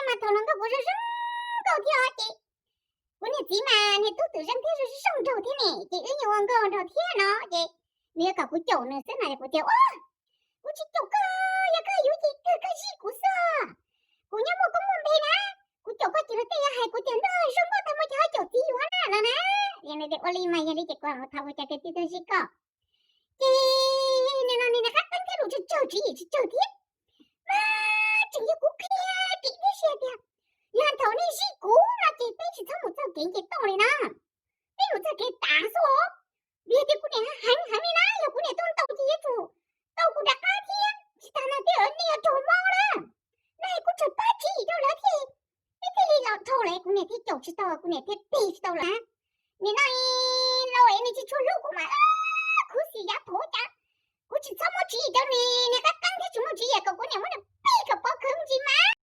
Mas thaum hluas nkauj kuv zoo zoo nkauj thiab ces kuv niag txiv mas niag tub twm zoo thiab zoo zoo nraug thiab ne, ces wb yeej ua nkauj nraug thiab no ces nws yuav kom kuv caum nws xwb no es kuv tias, Ua, kuv tsis caum koj, yog koj yuav ces kawg koj zij kuv xwb. Kuv nyob muaj koob muaj npe na, kuv caum koj ces luag tej yuav hais kuv tias ntuj zoo nkauj tag muaj cov ho caum txiv yuav na no na. Ces nws tias ua li mas yog li ces kuv mus thov kuv cov kwv tij tuaj zij koj. Ces nws no nws niag qab qeeb thiab lus tsis tsawg tswv yim tsis tsawg thiab. Mas tseem yog kuv qhia dim tib si tias yog thaum nej zij kuv no ces peb tsis txhob mus txog kev nce toj li na, peb mus txog kev tav xwb os. Vim tias kuv niam heev heev li na, yog kuv niam tuaj ntaus ces yuav tsum tau kuv rov qab thiab, tsis tas no thiab nej yuav raug mob na. No kuv tseem pab tswv yim rau lawv thiab, peb thiaj li los dhau lawm, kuv niam thiaj caum tsis tau, kuv niam thiaj peg tsis tau lawm. Nim no laus es nws tsis tshua hlub kuv mas khuv xim yav thaum ub cas kuv tsis txhob muab tswv yim rau nws, nws qab qeeb thiab tsis muaj tswv yim kom kuv niam muab nws peg kom pov khawv me ntsis mas.